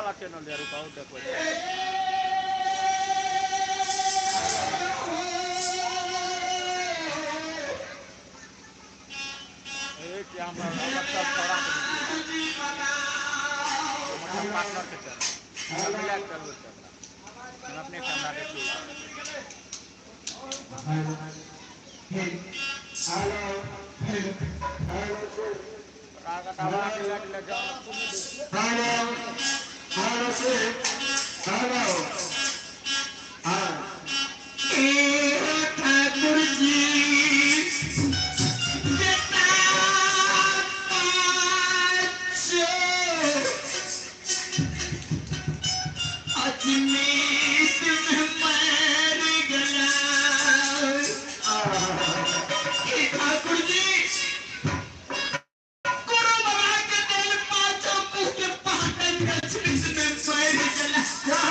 वाला चैनल है, रुकाओ देखो। एक हमरा सब छोड़ा के मतलब पार्टनर के चैनल सब मिला के चलबै छै ओकरा। हम अपने कैमरा देखियौ। ठाकुर जी बेटा अजमेर में मर गया। ठाकुर जी गुरु बना के दिल पांचों के पाटन में मर गया।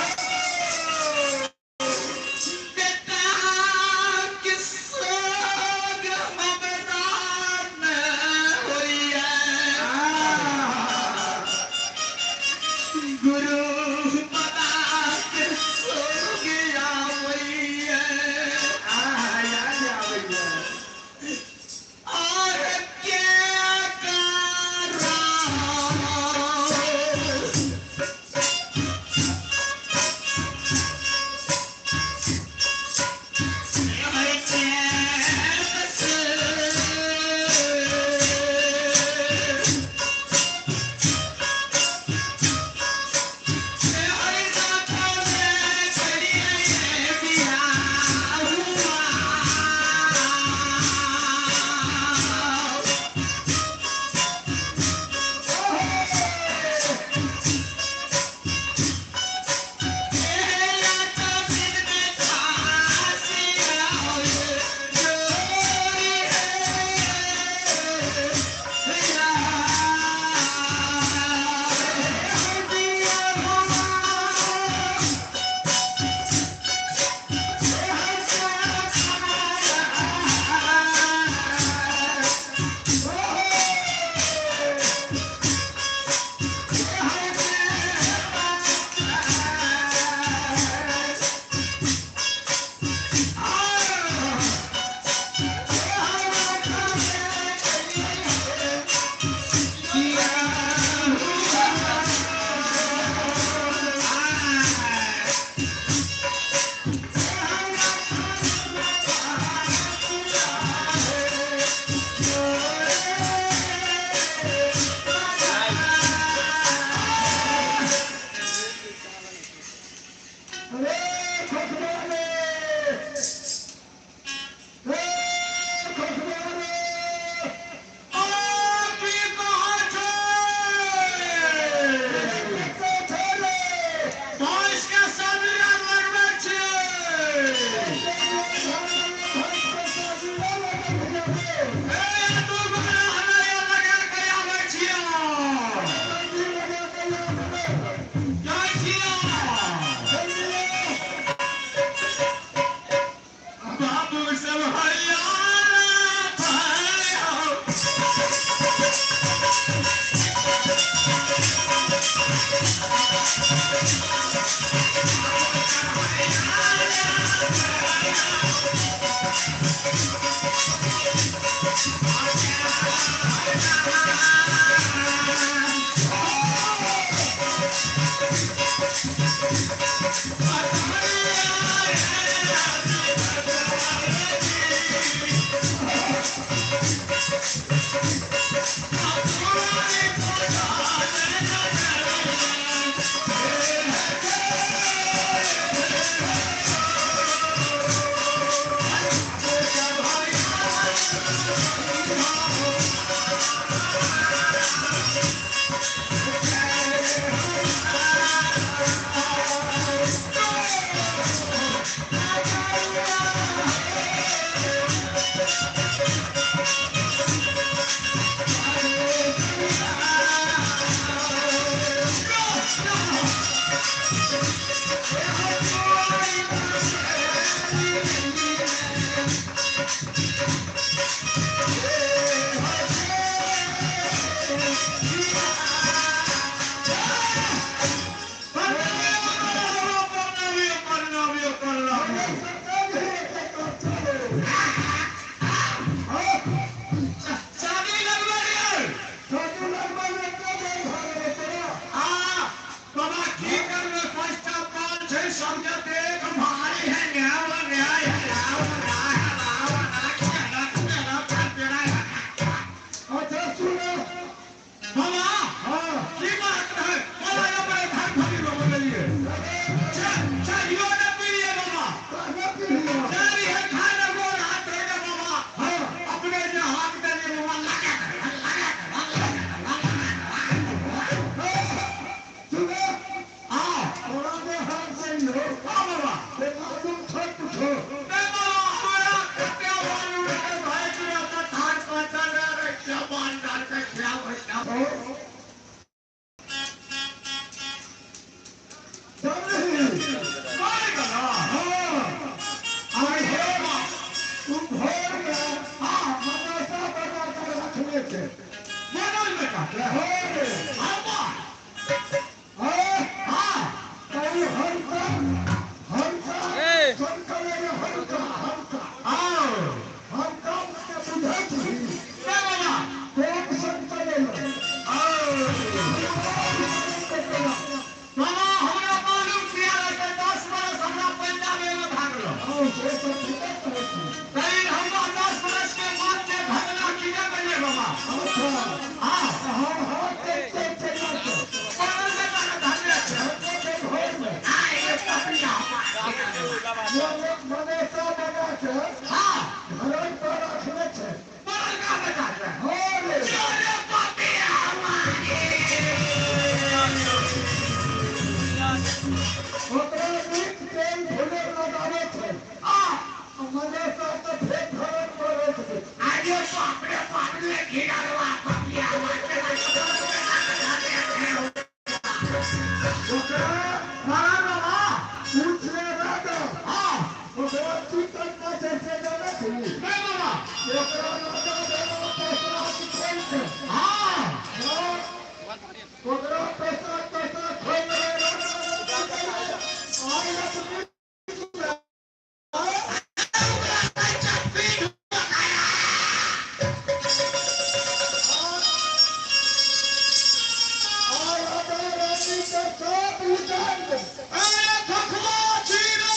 के सब उजाड़ दे। अरे खखवा छी रे।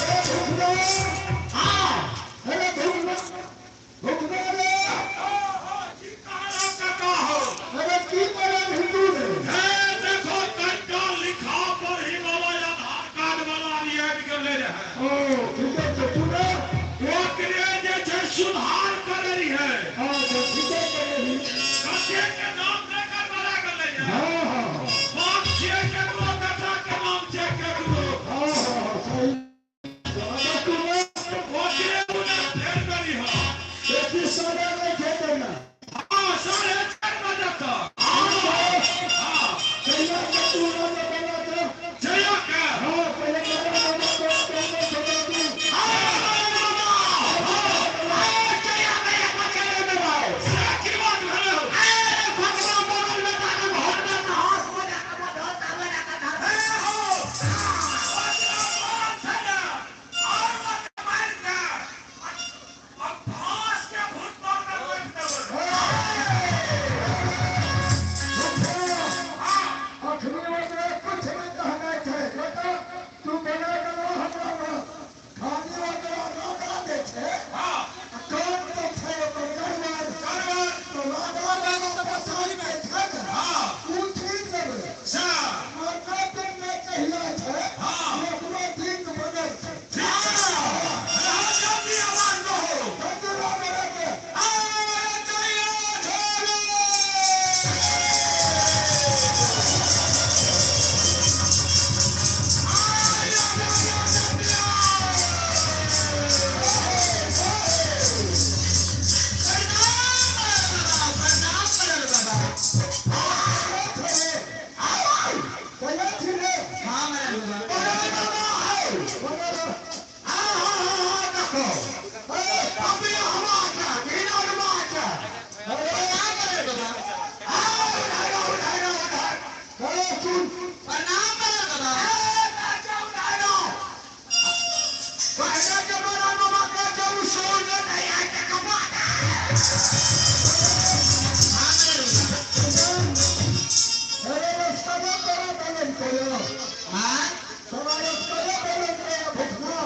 अरे भुखना, हाँ। अरे भुखना, भुखना रे। की कहला काका हो? अरे की करे हिंदू रे? हे देखो कट्टा लिखा पर ही बाबा आधार कार्ड वाला आबि गेलै रहै। ओ ठीके छै तू रे। ओकरे जे छै सुधार करै रहै। हाँ तो ठीके करे ही। कते के नाम लेकर बना गेलै रहै। हाँ हाँ हाँ। बाप छियै केकरो, बेटा के नाम छै केकरो। हाँ हाँ सही। अरे तू रे। ओकरे उन्हें फेर करी हो। बेसी समय नहीं थे देना। हाँ, 4:30 बजे तक। हाँ हाँ। कहिया के तू ना बना दे। जया के। हाँ पहले मेरा नाम तो पहले बता दू। की बात भेलै हो? अखनी ओकरा कुछ नहीं कहना छै। बेटा तू बना गेलो हमरा में। खाली ओकरा रोका दे छै। काम तो छै ओकर गड़बड़। तो राजा राजा पसारी में छै ने। ऊ ठीक देबै। मरना दिन में कहिया छै। ओकरो दिन बनल छै। धन्यवाद मेरा के। कहिया छी रे? बना रे। अरे सुन। अरे रस्ता करा बैलन कहियो। तोरा रस्ता बैलन कहियो भुखना।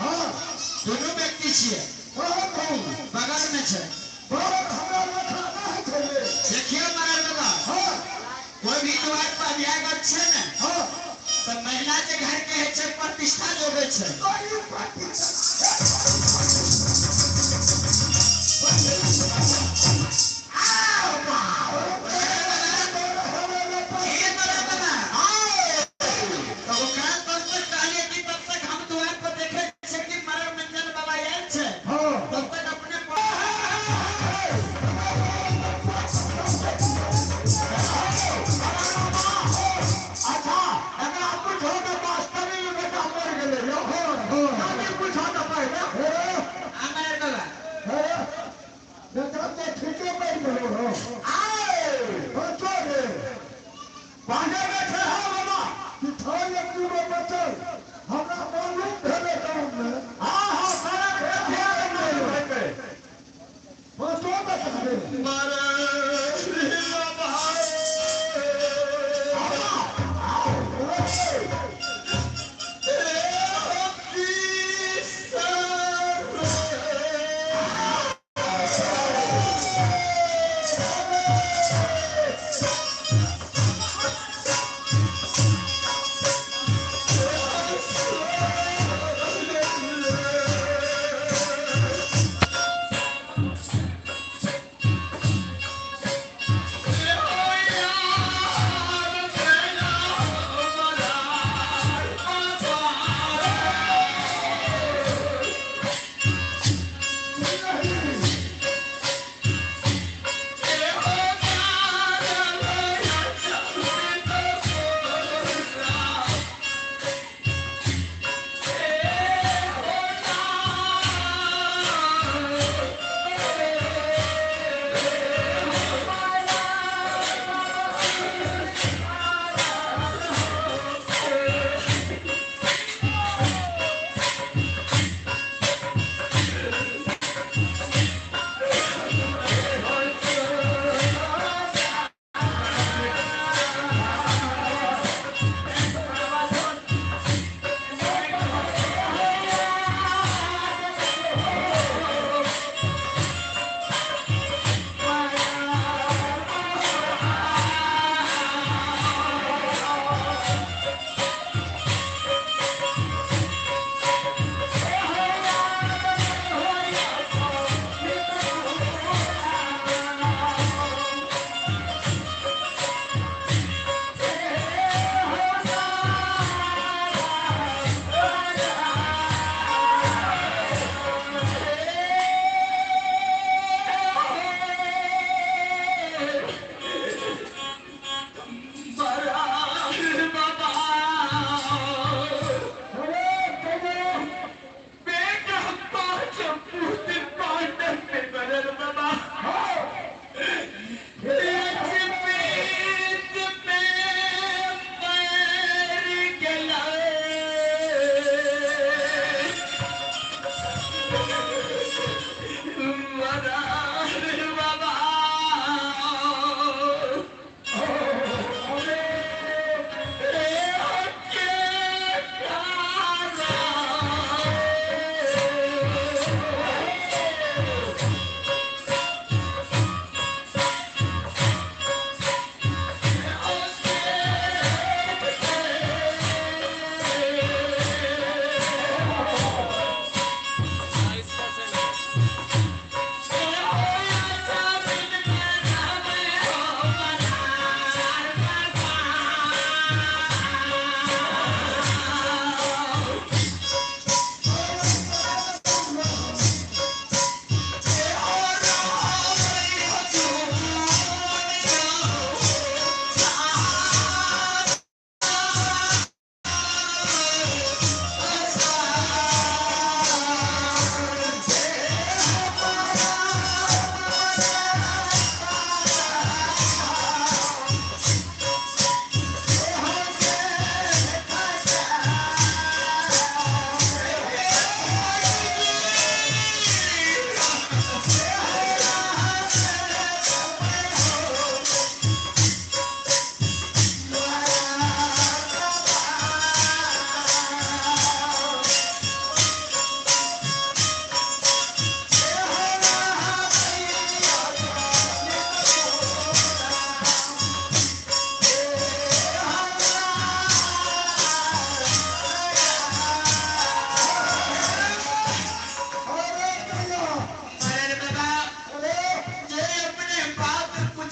हाँ। दुनू व्यक्ति छियै। हाँ कहूँ। बगल में छै। बहुत हमरा लेखा नहीं छै रे। देखियौ महाराज बाबा, हाँ। कोई भी द्वार पर अभ्यागत छै ने, हाँ। तऽ महिला जे घर के होइ छै प्रतिष्ठा जोड़ै छै। कोई पार्टी हे महाराज बाबा, तऽ ओकरा तब तक कहलियै कि तब तक हम द्वार पर देखै छियै कि मरण मंजन बाबा आयल छै, हाँ। तब तक अपने अच्छा, एकरा पूछो तऽ वास्तविक बेटा मर गेलै यौ। हाँ। नहि पूछो तऽ पहिले। अरे हाँ महाराज बाबा। अरे बेटा तो ठीके बैठ गेलो हो। बचो रे। बाजे बैठे हो बाबा। कि छौ एक दूगो बचल हमरा मालूम भेलै गाँव में। हाँ हाँ, सारा खेत ध्यान नहीं होते। बचो बचा रे। अरे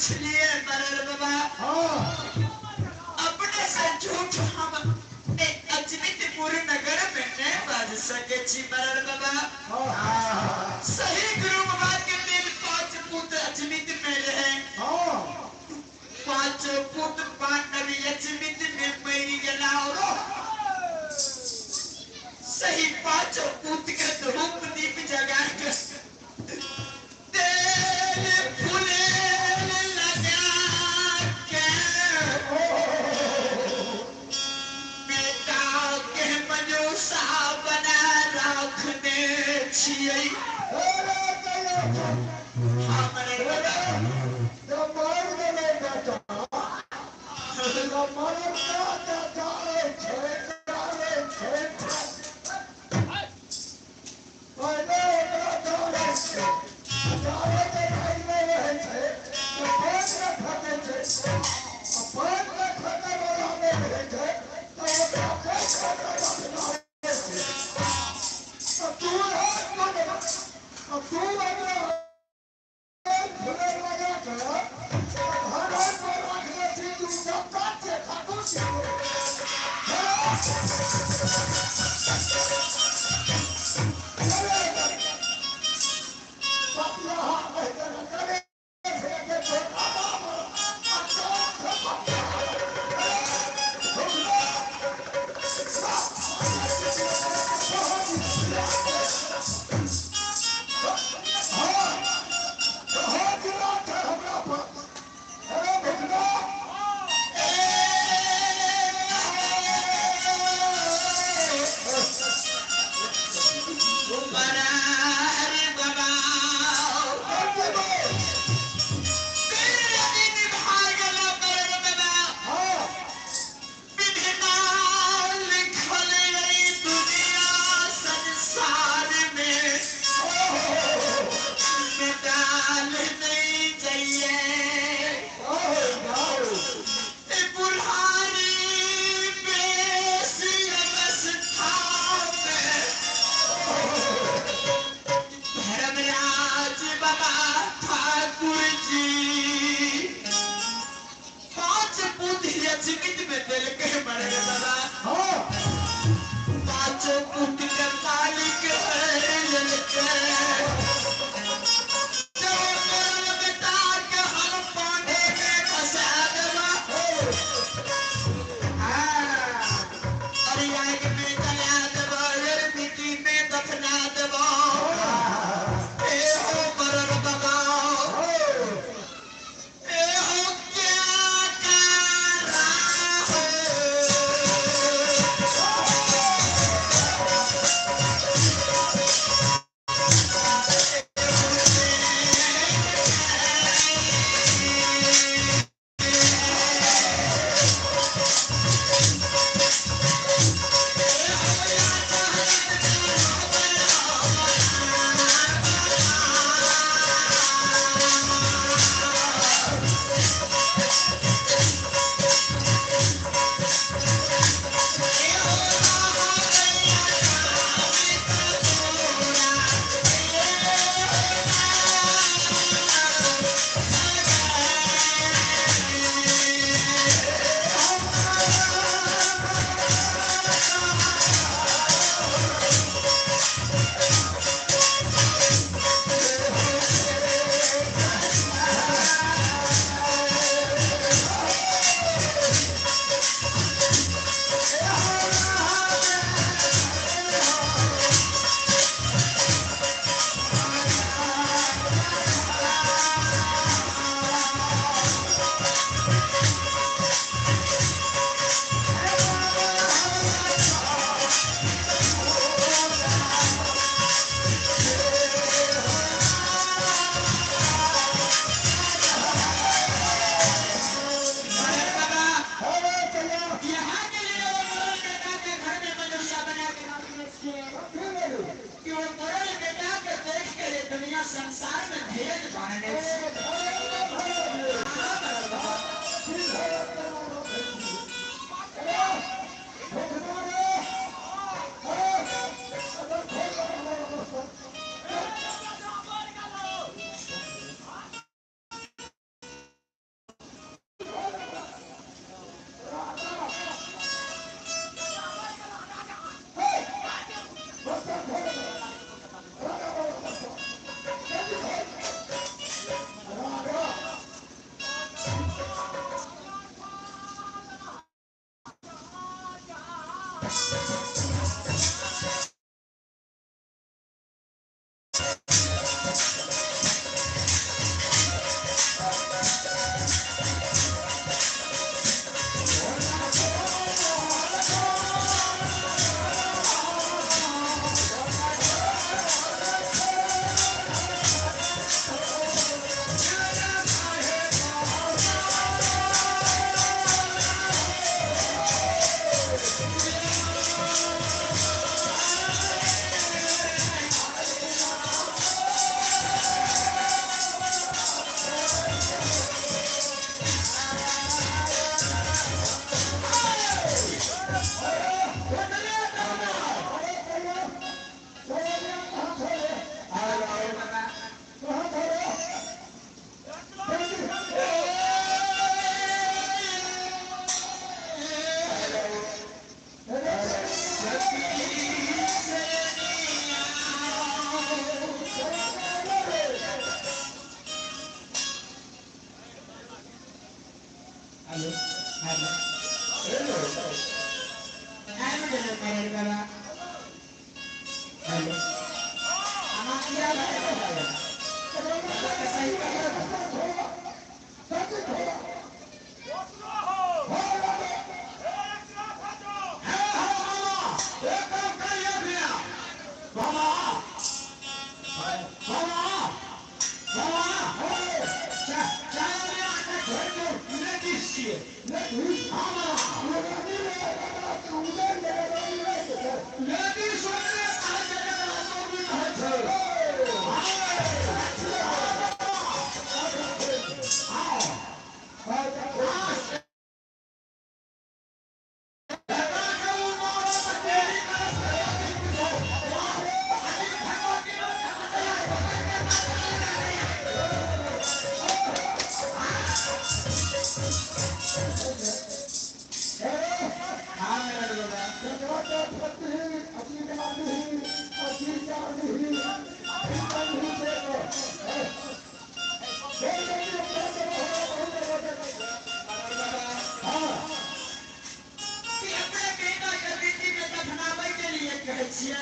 पुछलिए मरर बाबा अपने से झूठ हम अजमितपुर नगर में नहीं बाज सके छी मरर बाबा। सही गुरु बाबा के दिन 5 पुत्र अजमित में रहे। 5 पुत्र पांडव अजमित में मर गला। सही 5 पुत्र के धूप दीप जगा के तेल फूले लगा के बेटा के मनुष्य बना रखने छियै। संसार में धीरज बांधने। Hello hello बाबा हेलो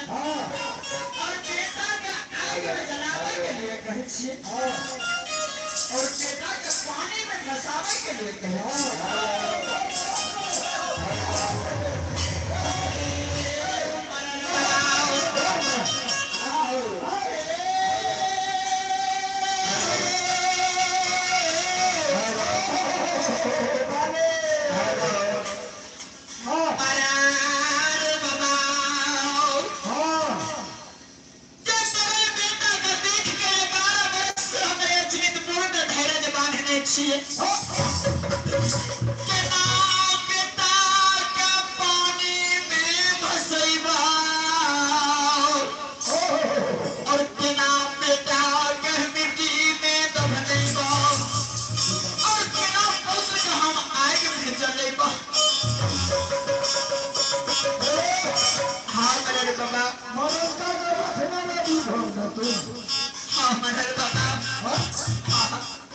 और बेटा के आग में जलावे के लिए कहै छियै और बेटा के पानी में फंसावे के लिए कहै बाबा।